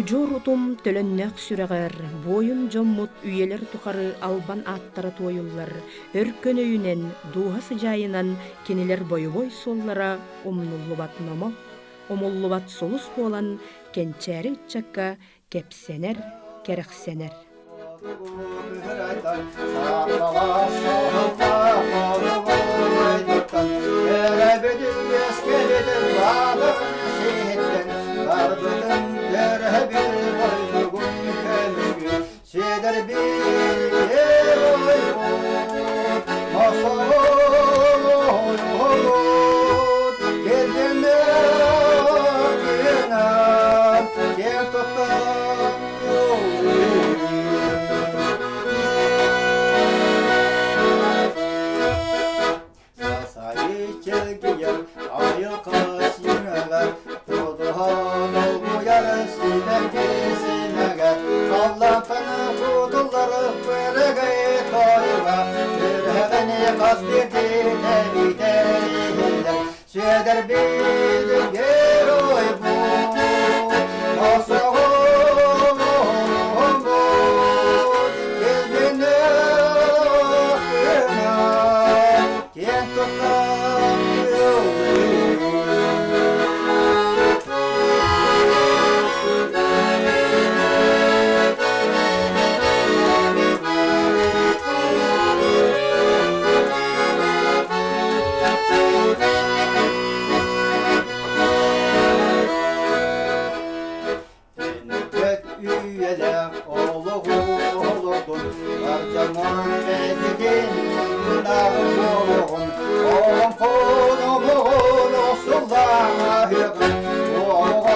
Удьуор утум төлөннөөх сүрэҕэр, буойун дьоммут үйэлэр тухары албан ааттара туойуллар, өркөн өйүнэн, дууһа сыдьаайынан кинилэр бойобуой суоллара умнуллубат номох, умуллубат сулус буолан кэнчээри ыччакка кэпсэнэр, кэрэхсэнэр. Сүөдэрбит герой Өлбөт үйэлээх олоҕу олордун, бар дьонун бэйэтин күннээҕи буолуоҕун, олоҥхону омугун охсуллаан уоҕа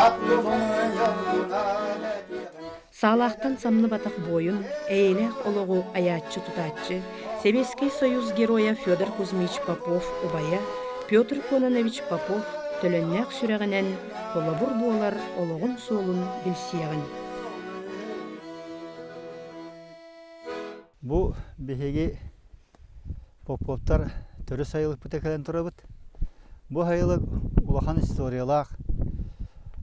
ат тулун йолгунан этиэҕин. Саалаахтан самныбатах буойун, эйэлээх олоҕу айааччы-тутааччы, Сэбиэскэй Союз Геройа Федор Кузьмич Попов убайа Петр Кононович Попов төлөннөөх сүрэҕинэн холобур буолар олоҕун суолун билсиэҕин. Бу биһиги Поповтар төрүт сайылыкпыта кэлэн турабыт. Бу сайылык улахан историялаах.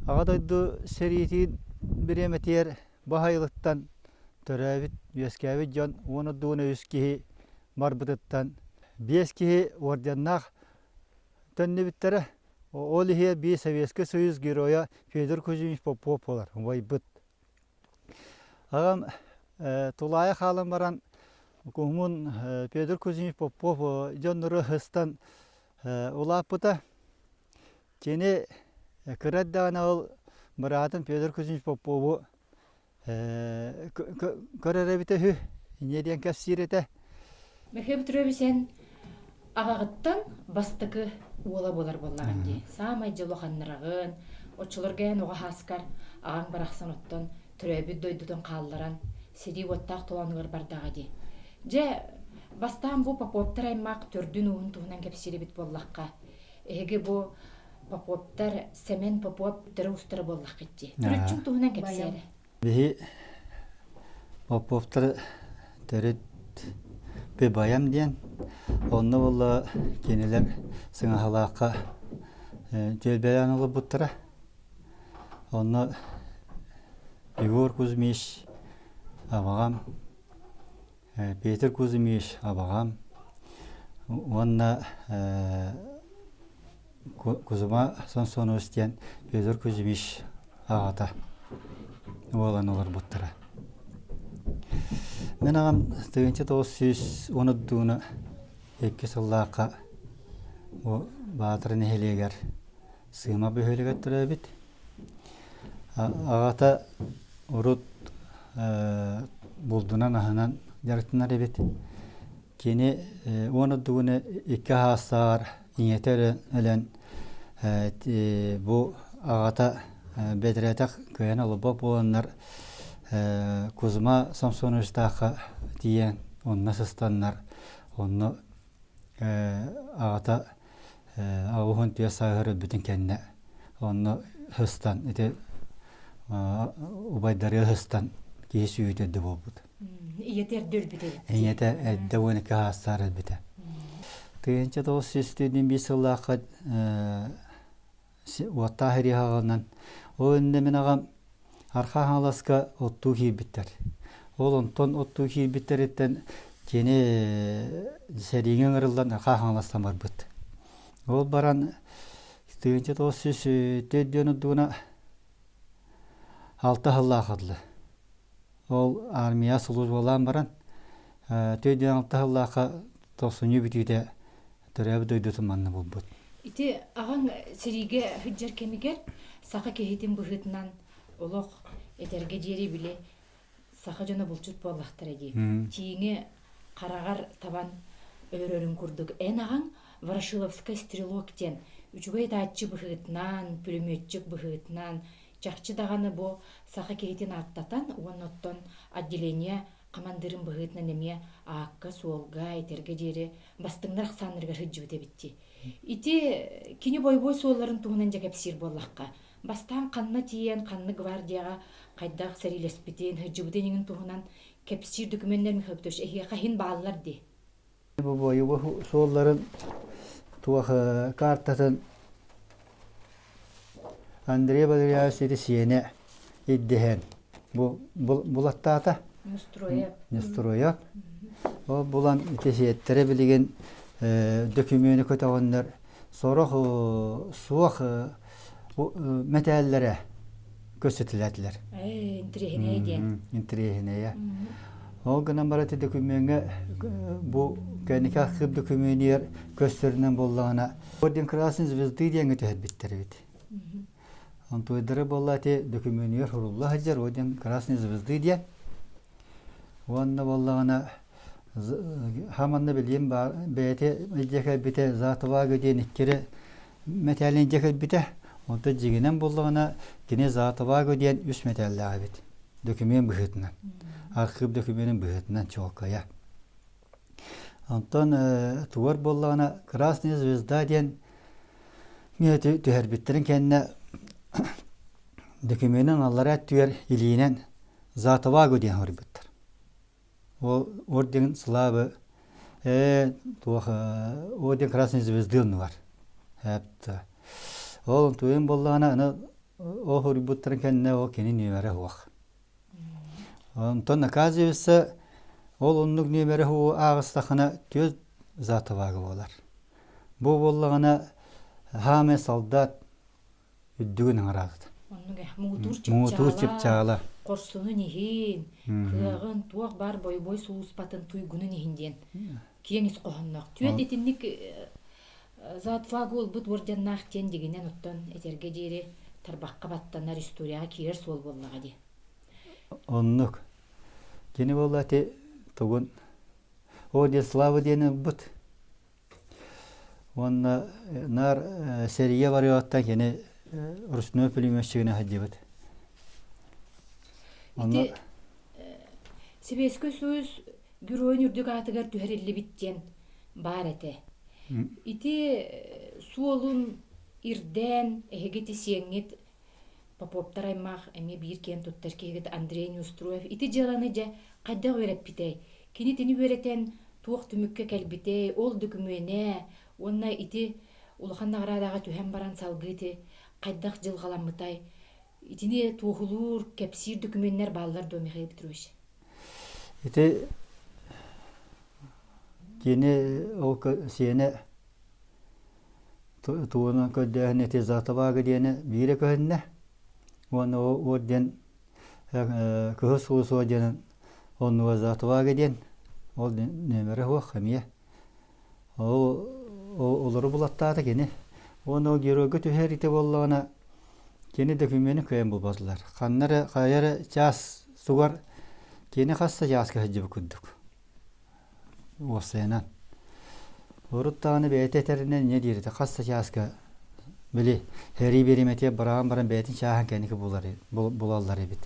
Аҕа дойду сэриитин бириэмэтигэр бу сайылыктан төрөөбүт, үөскээбит дьон 10 үс киһи барбытыттан биэс киһи орденнаах төннүбүттэрэ. Ол иһигэр биир Советский Союз Геройа Федор Кузьмич Попов буолар, убайбыт. Аҕам тулаайах хаалан баран куһумун Петр Кузьмич Попов дьоннору ыстан улааппыта. Кини кыра эрдэҕинэ ол быраатын Петр Кузьмич Попову көрөр эбитэ үһү, инньэ диэн кэпсиир этэ. Михаил Петрович эн аҕаҕыттан бастакы уола буолар буоллаҕын дии. Саамай дьолуоханнараҕын, оччолорго эн оҕо сааскар аҕаҥ барахсан оттон төрөөбүт дойдутун хаалларан сэрии уоттаах толоонугар бардаҕа дии. Дьэ, бастаан бу Поповтар аймах төрдүн-ууһун туһунан кэпсиир эбит буоллахха, эһиги бу Поповтар Сэмэн Попов төрө-устара буоллаххыт дии. Төрүччүҥ туһунан кэпсиэрэ. Биһи Поповтар төрүт Пыбайам диэн. Онно буолла кинилэр Сыҥаһалаахха түөлбэлээн олорбуттара. Онно Егор Кузьмич абаҕам, Петр Кузьмич абаҕам уонна Кузьма Сонсонович диэн Петр Кузьмич аҕата уолан олорбуттара. Мин аҕам 1910 икки сыллаахха бу Баатыр нэһилиэгэр Сыма бөһүөлэгэр төрөөбүт. Аҕата урут булдунан аһынан дьарыктанар эбит. Кини уон ордугуна икки аһаастааҕар ийэтэ өлөн бу аҕата бэдэрэтэх кыайан олорбот буоланнар Кузьма Самсоновичтаахха тиийэн онно сыстаннар онно аҕата 84 сааһыгар өлбүтүн кэннэ онно сыстан ити убайдарыгар сыстан киһи сүүйүтэ эрдэ буолбут. Ийэтэ эрдэ өлбүтэ эбит. Ийэтэ эрдэ 12 саастаах өлбүтэ. 1991 сыллаахха уоттаах ириэһэҕинэн ол иннэ мин аҕам. Арҕаа Хаҥаласка оттуу киирбиттэр. Ол онтон оттуу киирбиттэриттэн кини сэриигэ ыҥырыллан Арҕаа Хаҥаластан барбыт. Ол баран 1904 ордугуна алта сыллаах дылы. Ол армия службалаан баран 46 сыллаахха тохсунньу бүтүүтэ төрөөбүт дойдутун манна булбут. Ити аҕаҥ сэриигэ сылдьар кэмигэр саха киһитин быһыытынан олох этэргэ диэри били саха дьоно булчут буоллахтара дии. Тииҥи хараҕар табан өлөрөрүн курдук эн аҕаҥ Ворошиловскай стрелок диэн үчүгэй ытааччы быһыытынан, пулеметчик быһыытынан чахчы даҕаны бу саха киһитин ааттатан уонна оттон отделение хамандыырын быһыытынан эмиэ аакка-суолга, этэргэ диэри бастыҥнар ахсааннарыгар сылдьыбыт эбит дии. Ити кини бойобуой суолларын туһунан дьэ кэпсиир буоллахха, бастаан ханна тиийэн, ханнык гвардияҕа хайдах сэриилэспитин, сылдьыбытын иҥин туһунан кэпсиир докумуоннар Михаил Петрович эһиэхэ иһин бааллар дии. Бу бойобуой суолларын туох картатын Андрей Валерьевич ити сиэнэ ирдэһэн бу булаттаата. Нестроев. Нестроев. Ол булан ити сиэттэрэ билигин дөкүмүөнү көтөҕөннөр сорох суох мэтээллэрэ көрсүтүлээтилэр. Интириэһинэйэ диэн. Интириэһинэйэ. Ол гынан баран ити дөкүмүөҥҥэ бу кэнники архыып дөкүмүөнүгэр көстөрүнэн буоллаҕына Орден Красной Звезды диэҥҥэ түһэрбиттэр эбит. Онтуойдара буолла ити дөкүмүөнүгэр сурулла сылдьар Орден Красной Звезды диэн. Уонна буоллаҕына хаманна билиим баар бэйэтэ илдьэ кэлбитэ За отвагу диэн иккири мэтээлин илдьэ кэлбитэ. Онтон дьиҥинэн буоллаҕына кини За отвагу диэн үс мэтээллээх эбит. Дөкүмүөн быһыытынан. Архыып дөкүмүөнүн быһыытынан чуолкайа. Онтон тугар буоллаҕына Красная звезда диэн түһэрбиттэрин кэннэ дөкүмүөнүн аллараа өттүгэр илиинэн За отвагу диэн суруйбуттар. Ол орден славы туох орден Красной звезды оннугар. Ол туйун буоллаҕына аны ол суруйбуттарын кэннэ ол кини нүөмэрэ суох. Онтон оказывается ол оннук нүөмэрэ суоҕу ааҕыстаххына түөрт за отвагу буолар. Бу буоллаҕына хаамай солдат үрдүгүн аҥараабыт. Оннук э, муҥутуур Муҥутуур чыпчаала, чыпчаала. хорсунун иһин, кыаҕын, туох баар бойобуой сулууспатын туйгунун иһин диэн киэҥ ис хоһоонноох. Түөрт итинник за отвагу ылбыт уордьаннаах диэн дигинэн оттон этэргэ диэри тарбахха баттанар историяҕа киирэр суол буоллаҕа дии. Оннук. Кини буолла ити тугун О диэн Слава диэн ылбыт. Уонна наар сэриигэ барыаҕыттан кини ручной пулеметчигинэн сылдьыбыт. Ити Сэбиэскэй Союз геройун үрдүк аатыгар түһэриллибит диэн баар этэ. Ити суолун ирдээн эһиги ити сиэҥҥит Поповтар аймах эмиэ биир киэн туттар киһигит Андрей Неустроев ити дьыаланы дьэ хайдах үөрэппитэй? Кини итини үөрэтэн туох түмүккэ кэлбитэй, ол дөкүмүөнэ уонна ити улахан наҕараадаҕа түһэн баран салгыы ити хайдах дьылҕаламмытай? Итини туоһулуур, кэпсиир дөкүмүөннэр бааллар дуо, Михаил Петрович? Ити кини ол сиэнэ Тугунан көрдөөһүн ити За отвагу диэни биирэ көһүннэ. Уонна ол диэн кыһыл сулус диэн оннуга За отвагу диэн ол нүөмэрэ суох эмиэ. Ол олору булаттаата кини. Уонна ол геройга түһэр ити буоллаҕына кини дөкүмүөнү кыайан булбатылар. Ханна эрэ хайа эрэ чаас сугар кини хас да чааска сылдьыбыт курдук. Уопсайынан. Урут даҕаны бэйэтэ этэринэн инньэ диир этэ. Хас да чааска били сэрии бириэмэтигэр быраҕан баран бэйэтин чааһын кэнники булар, булаллар эбит.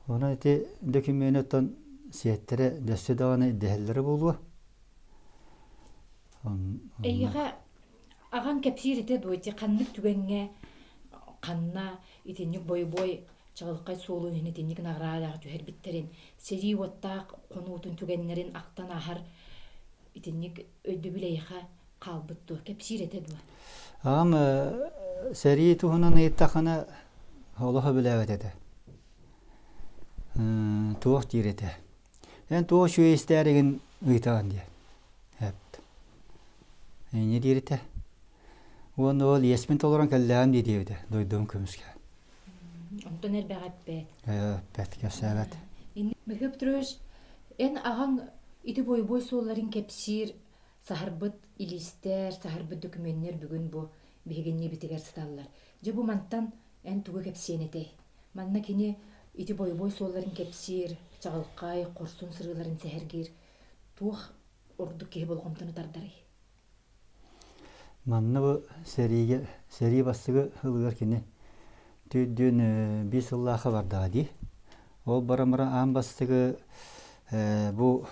Онон ити дөкүмүөнү оттон сиэттэрэ дөссө даҕаны ирдэһэллэрэ буолуо. Эйиэхэ аҕаҥ кэпсиир этэ дуо ити ханнык түгэҥҥэ ханна итинник бойобуой чаҕылхай суолун иһин итинник наҕараадаҕа түһэрбиттэрин, сэрии уоттаах хонуутун түгэннэрин ахтан ааһар итинник өйдөбүл эйиэхэ хаалбыт дуо, кэпсиир этэ дуо? Аҕам сэрии туһунан ыйыттаххына, Олох сөбүлээбэт этэ. Туох диир этэ. Эн туох үчүгэй истээригин ыйытаҕын диэн. Эпт. Инньэ диир этэ. Уонна ол иэспин толорон кэллэҕим дии диэбитэ дойдум көмүскээн. Онтон элбэҕи эппэт. Эппэт, кэпсээбэт. Михаил Петрович, эн аҕаҥ ити бойобуой суолларын кэпсиир саһарбыт илиистэр, саһарбыт дөкүмүөннэр бүгүн бу биһигиннибитигэр сыталлар. Дьэ бу мантан эн тугу кэпсиэн этэй? Манна кини ити бойобуой суолларын кэпсиир, чаҕылхай, хорсун сырыыларын сэһэргиир туох ордук киһи болҕомтону тардарый? Манна бу сэриигэ сэрии бастакы сылыгар кини түүрдүүн биир сыллаахха бардаҕа дии. Ол баран баран аан бастакы бу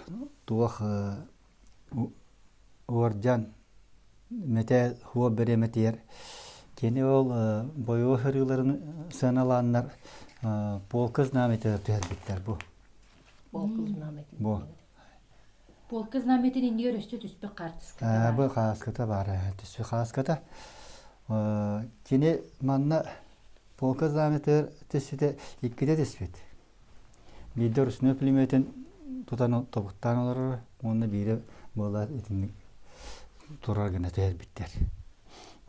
туох уордьан мэтээл хуо бэриэмэтигэр кини ол бойобуой сырыыларын сыаналааннар полка знамятыгар түһэрбиттэр бу. Полка знамятын. Бу. Полка знамятын иннигэр өссө түспүт хаартыската баар. Бу хааската баар, түспүт хааската. Кини манна полка знамятыгар түспүтэ иккитэ түспүт. Биирдэ ручной пулеметин тутан тобуктаан олорор уонна биирэ буола итинник турар гына түһэрбиттэр.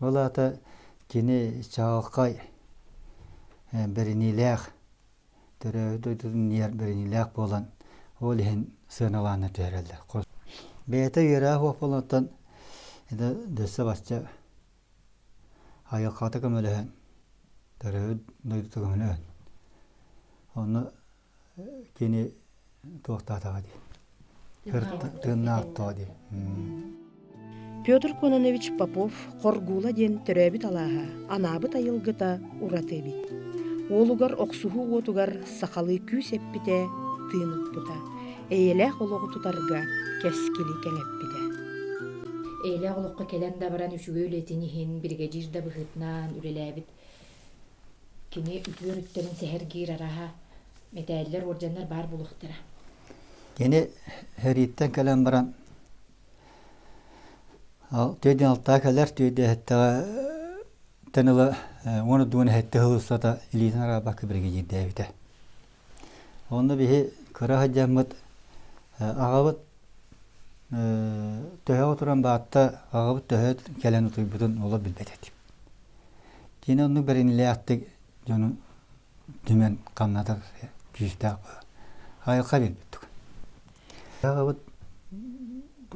Ол аата кини чаҕылхай бэриниилээх төрөөбүт дойдутун иһэр бэриниилээх буолан ол иһин сыаналаан түһэрэллэр. Бэйэтэ үөрэҕэ суох буолуоттан дөссө бачча айылҕата көмөлөһөн төрөөбүт дойдута көмөлөһөн онно кини туохтаатаҕа дии тыыннаах дии Петр Кононович Попов Хоргула диэн төрөөбүт алааһа анаабыт айылгыта ураты эбит. Уолугар охсуһуу уотугар сахалыы күүс эппитэ, тыын укпута, эйэлээх олоҕу тутарга кэскили кэҥэппитэ. Эйэлээх олоххо кэлэн да баран үчүгэй үлэтин иһин биригэдьиир да быһыытынан үлэлээбит кини үтүө өрүттэрин сэһэргиир араһа мэтээллэр, уордьаннар баар буолуохтара. Кини сэрииттэн кэлэн баран түөдэн алтаа кэлэр түөдэһэттэҕэ тэн ыла уон дуон эһэтте сыл устата илиитин араабакка биригэдьиирдээбитэ. Онно биһи кыра сылдьаммыт аҕабыт төһө отуран баатта аҕабыт төһө кэлэн утуйбутун олох билбэт этим. Кини оннук бэриниилээхтик дьону түмэн хамнатар күүстээх айылҕа биэрбит Аҕабыт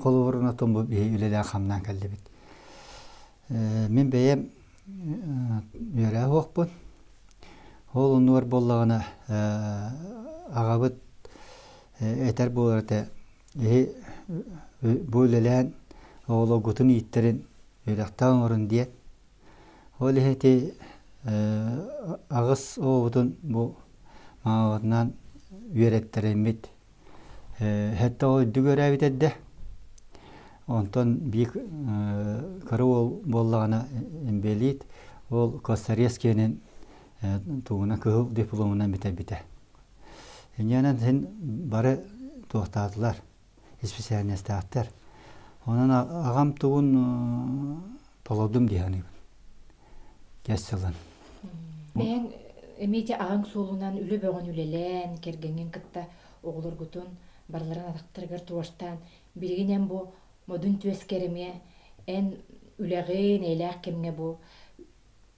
холобурун отон бу биһи үлэлээн хамнаан кэллибит. Мин бэйэм үөрээ суохпун. Ол оннугар буоллаҕына аҕабыт этэр буолар этэ эһи бу үлэлээн оҕолоргутун ииттэрин үөрэхтээх оҥорун диэн. Ол иһин ити аҕыс оҕобутун бу маамабытынан үөрэттэрэммит Сэттэ оҕо үрдүк үөрээбит эрдэ. Онтон биир кыра уол буоллаҕына инбэлиит, ол Косарес киэнин тугунан кыһыл дипломунан бүтэрбитэ. Инньэнэн син бары туохтаатылар, исписээлинэстээхтэр. Онон аҕам тугун толордум дии саныыбын. Кэс сылын. Бэйэҥ эмиэ ити аҕаҥ суолунан үлэ бөҕөнү үлэлээн, кэргэҥҥин кытта оҕолоргутун барыларын атахтарыгар туруортаан, билигин эн бу модун түөскэр эмиэ эн үлэҕин, эйэлээх кэмҥэ бу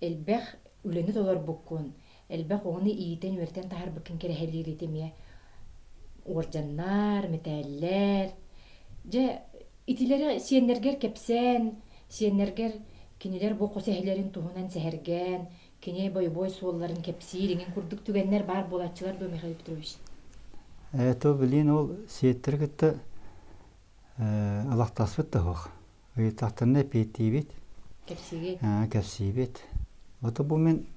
элбэх үлэни толорбуккун, элбэх оҕону иитэн-үөрэтэн таһаарбыккын кэрэһэлиир ити эмиэ уордьаннар, мэтээллэр. Дьэ, итилэри сиэннэргэр кэпсээн, сиэннэргэр кинилэр бу хос эһэлэрин туһунан сэһэргээн, кини бойобуой суолларын кэпсиир иҥин курдук түгэннэр баар буолааччылар дуо, Михаил Петрович? Это, блин, ол сиэттэри кытта алахтаспыт да суох. Ыйытахтарына эпиэттиибит. Кэпсиигит? Кэпсиибит. Ото бу мин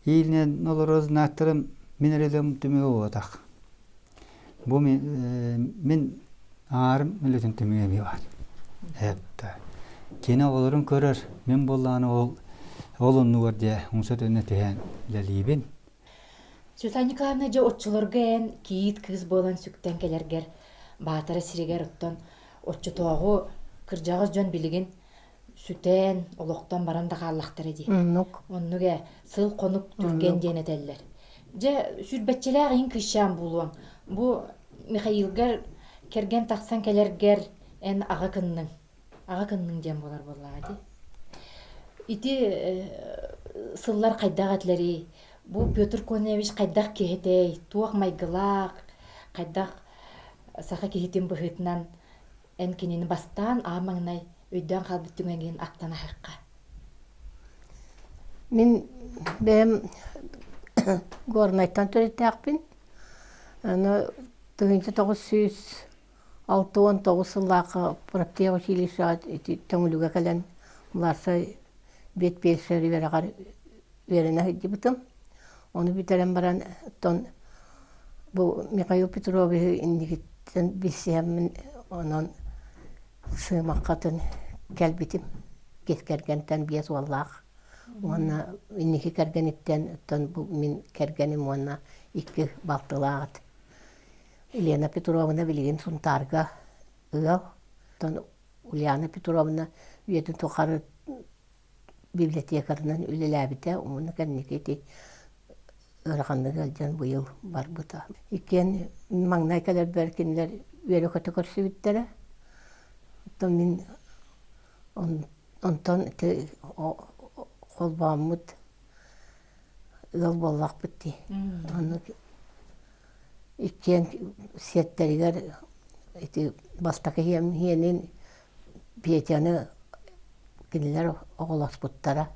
иилинэн олорор знактарым мин эрэлим түмүгэ буолбатах. Бу мин аарым үлэтин түмүгэ эмиэ баар. Эптэ. Кини оҕолорун көрөр, мин буоллаҕына ол ол оннугар дьэ умса төннө түһэн үлэлиибин. Светлана Николаевна, дьэ оччолорго эн кийиит кыыс буолан сүктэн кэлэргэр Баатара сиригэр оттон оччотооҕу кырдьаҕас дьон билигин сүтэн, олохтон баран да хааллахтара дии. Оннук. Оннук ээ, сыл-хонук түргэн диэн этэллэр. Дьэ, сүүрбэччэлээх иһин кыысчаан буолуоҥ. Бу Михаилгар кэргэн тахсан кэлэргэр эн аҕа кынныҥ. Аҕа кынныҥ диэн буолар буоллаҕа дии. Ити сыллар хайдах этилэрий? Бу Петр Конович хайдах киһи этэй? Туох майгылаах, хайдах саха киһитин быһыытынан эн кинини бастаан аан маҥнай өйдөөн хаалбыт түгэҥҥин ахтан аһыахха. Мин бэйэм Горнайтан төрүттээхпин. Аны 1969 сыллаахха Проптех училищеҕа ити Төҥүлүгэ кэлэн младшай ветфельдшер үөрэҕэр үөрэнэ сылдьыбытым. Ону бүтэрэн баран оттон бу Михаил Петровиһы инникиттэн билсиһэммин онон Сыымаххатын кэлбитим. Кэргэнтэн биэс уоллаах уонна инники кэргэниттэн оттон бу мин кэргэним уонна икки балтылаах этэ. Елена Петровна билигин Сунтаарга ыал. Оттон Ульяна Петровна үйэтин тухары библиотекарынан үлэлээбитэ уонна кэнники ити ыараханнык ыалдьан быйыл барбыта. Иккиэн маҥнай кэлэрбэр кинилэр үөрэ-көтө көрсүбүттэрэ. Оттон мин онтон ити холбооммут ыал буоллахпыт дии. Оннук иккиэн сиэттэригэр ити бастакы иһиэнин Петяны кинилэр оҕолоспуттара,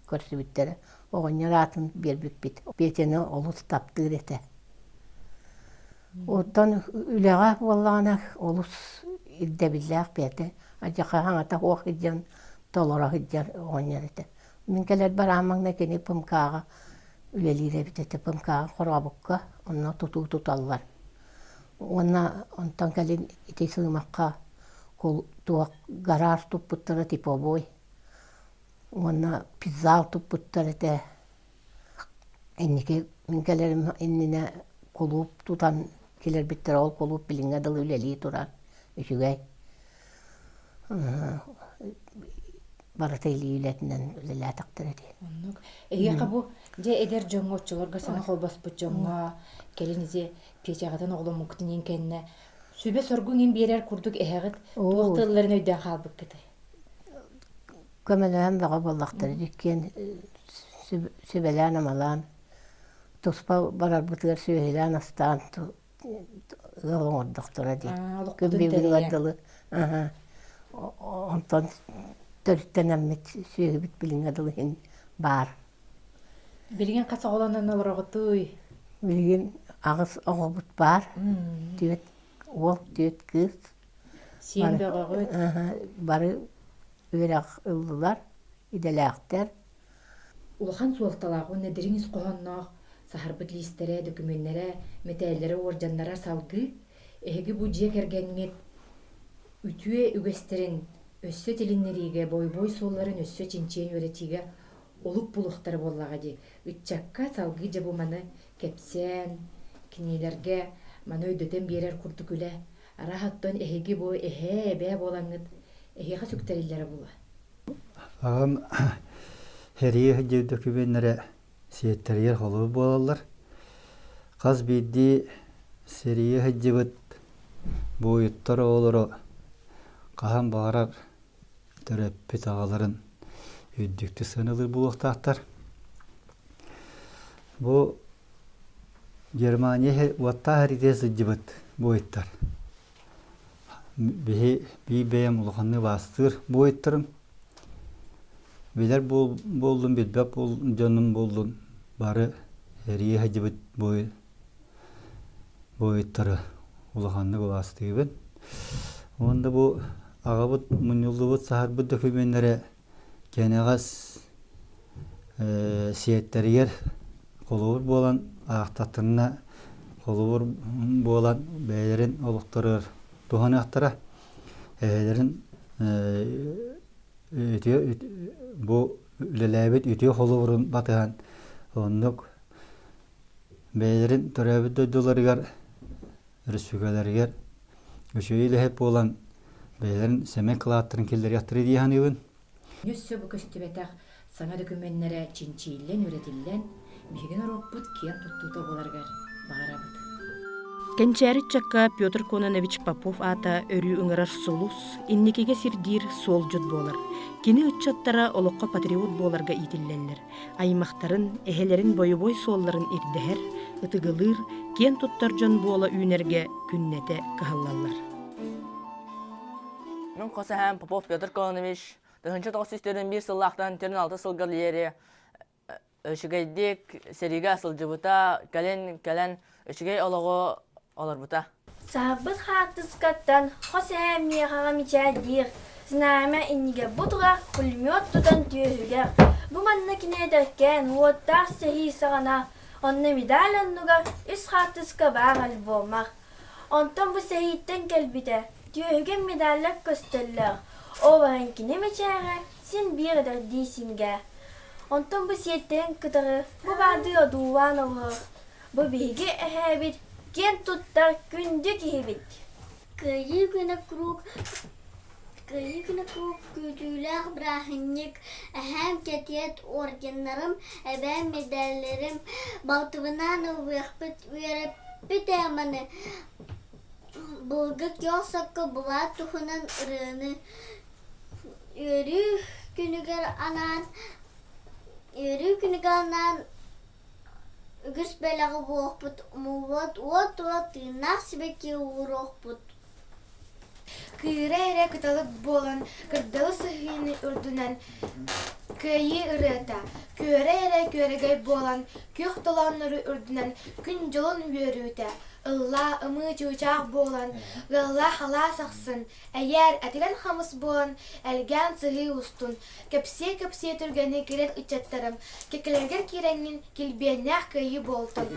көрсүбүттэрэ. Оҕонньор аатын биэрбиппит. Петяны олус таптыыр этэ. Оттон үлэҕэ буоллаҕына олус ирдэбиллээх бэйэтэ. Адьаха хаҥата суох сылдьан толоро сылдьар оҕонньор этэ. Мин кэлэрбэр аан маҥнай кини ПМК-ҕа үлэлиир эбит этэ. ПМК-ҕа Хорообукка онно тутуу туталлар. Уонна онтон кэлин ити Сыымахха туох гараж туппуттара типовой уонна пиззал туппуттар этэ. Инники мин кэлэрим иннинэ кулууп тутан килэрбиттэрэ, ол кулууп билиҥҥэ дылы үлэлии турар, үчүгэй. Барыта илии үлэтинэн үлэлээтэхтэрэ дии. Оннук. Эһиэхэ бу дьэ эдэр дьоҥҥо оччолорго саҥа холбоспут дьоҥҥо кэлин ити Петяҕытын оҕоломмуккутун иһин кэннэ сүбэ-соргу иҥин биэрэр курдук эһэҕит туох тылларын өйдөөн хаалбыккытый? Көмөлөһөн бөҕө буоллахтара иккиэн сүбэлээн-амалаан туспа барарбытыгар сүөһүлээн-астаан ыал оҥордохторо дии. Күн бүгүнүгэр дылы онтон төрүттэнэммит сүөһүбүт билиҥҥэ дылы иһин баар. Билигин хас оҕолонон олороҕутуй? Билигин аҕыс оҕобут баар. Түөрт уол, түөрт кыыс. Сиэн бөҕөҕүт. Бары үөрэх ыллылар, идэлээхтэр. Улахан суолталаах уонна дириҥ ис хоһоонноох саһарбыт лиистэрэ, дөкүмүөннэрэ, мэтээллэрэ, уордьаннара салгыы эһиги бу дьиэ кэргэҥҥит үтүө үгэстэрин өссө тилиннэриигэ, бойобуой суолларын өссө чинчийэн үөрэтиигэ олук булуохтара буоллаҕа дии. Ыччакка салгыы дьэ бу маны кэпсээн, кинилэргэ маны өйдөтөн биэрэр курдук үлэ. Арааһа оттон эһиги бу эһээ, эбээ буолаҥҥыт эһиэхэ сүктэриллэрэ буолуо. Аҕам сэрии сылдьар дөкүмүөннэрэ сиэттэригэр холобур буолаллар. Хас биирдии сэриигэ сылдьыбыт буойуттар оҕолоро хаһан баҕарар төрөппүт аҕаларын үрдүктүк сыаналыыр буолуохтаахтар. Бу Германия уоттаах эриитигэр сылдьыбыт буойуттар. Биһи биир бэйэм улаханнык убаастыыр буойуттарым. Билэр буоллун, билбэт дьонум буоллун бары эрийэ сылдьыбыт буойуттары улаханнык убаастыыбын. Уонна бу аҕабыт мунньуллубут саһарбыт дөкүмүөннэрэ кэнэҕэс сиэттэригэр холобур буолан аахтахтарына холобур буолан бэйэлэрин олохторугар туһаныахтара. Эһэлэрин үтүө бу үлэлээбит үтүө холобурун батыһан оннук бэйэлэрин төрөөбүт дойдуларыгар өрөспүүбүлүкэлэригэр үчүгэй үлэһит буолан бэйэлэрин сэмэй кылааттарын киллэриэхтэрэ дии саныыбын. Өссө бу көстүбэтэх саҥа дөкүмүөннэрэ чинчийиллэн, үөрэтиллэн, биһиги норуоппут киэн туттуута буоларыгар баҕарабыт. Кэнчээри ыччакка Петр Кононович Попов аата өрүү ыҥырар сулус, инникигэ сирдиир суолдьут буолар. Кини ыччаттара олоххо патриот буоларга иитиллэллэр. Аймахтарын, эһэлэрин бойобуой суолларын ирдэһэр, ытыгылыыр, киэн туттар дьон буола үүнэргэ күннэтэ кыһаллаллар. Мин хос эһээм Попов Петр Кононович 1941 сыллаахтан 46 сылга диэри үчүгэйдик сэриигэ сылдьыбыта, кэлин кэлэн үчүгэй олоҕу олорбута. Саһарбыт хаартыскаттан хос эһээм миэхэҕэ мичээрдиир, знамя иннигэр бу турар пулемет тутан түөһүгэр, бу манна кини эдэркээн уоттаах сэһии саҕана, онно медаль оннугар үс хаартыска баар альбоммар. Онтон бу сэрииттэн кэлбитэ, түөһүгэр медаллар көстөллөр, ол баран кини мичээрэ син биир эдэрдии сингэ. Онтон бу сиэттэрин кытары бу баардыы одуулаан олорор, бу биһиги эһээбит киэн туттар күндү киһибит. Кыайыы күнэ куруук Кыайыы күнэ куруук күүтүүлээх бырааһынньык. Эһээм кэтиэт орденнарым, эбээм медаллэрим, балтыбынаан ыллыахпыт, үөрэппит ээ маны Былыргы киосакка булаат туһунан ырыаны үөрүү күнүгэр анаан үөрүү күнүгэр анаан үгүс бэлэҕи буолуохпут, умуллубат уот тула тыыннаах сибэкки ууруохпут. Кыыра эрэ кыталык буолан кырдалы сыһыыны үрдүнэн кыайыы ырыата, күөрэ эрэ күөрэгэй буолан күөх толооннору үрдүнэн күн дьолун үөрүүтэ, ыллаа ымыы чыычаах буолан ыаллаах алаас ахсын, эйээр этигэн хамыс буолан элгээн сыһыы устун, кэпсиэ-кэпсиэ түргэни кирэн ыччаттарым, кэккэлэргэр киирэҥҥин килбиэннээх кыайыы буолтун.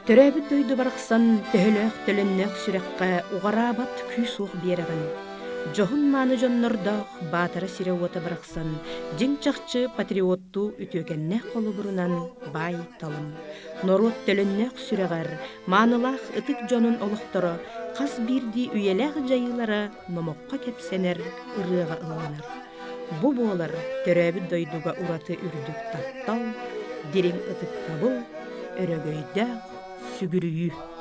Төрөөбүт дойду барахсан төһөлөөх төлөннөөх сүрэххэ уҕараабат күүс-уох биэрэҕин. Дьоһун-мааны дьоннордоох Баатара сирэ-уота барахсан дьиҥ-чахчы патриоттуу үтүөкэннээх холобурунан баай-талым, норуот төлөннөөх сүрэҕэр маанылаах ытык дьонун олохторо хас биирдии үйэлээх дьайыылара номоххо кэпсэнэр, ырыаҕа ылланар. Бу буолар төрөөбүт дойдуга ураты үрдүк таптал, дириҥ ытыктабыл, өрөгөйдөөх сүгүрүйүү.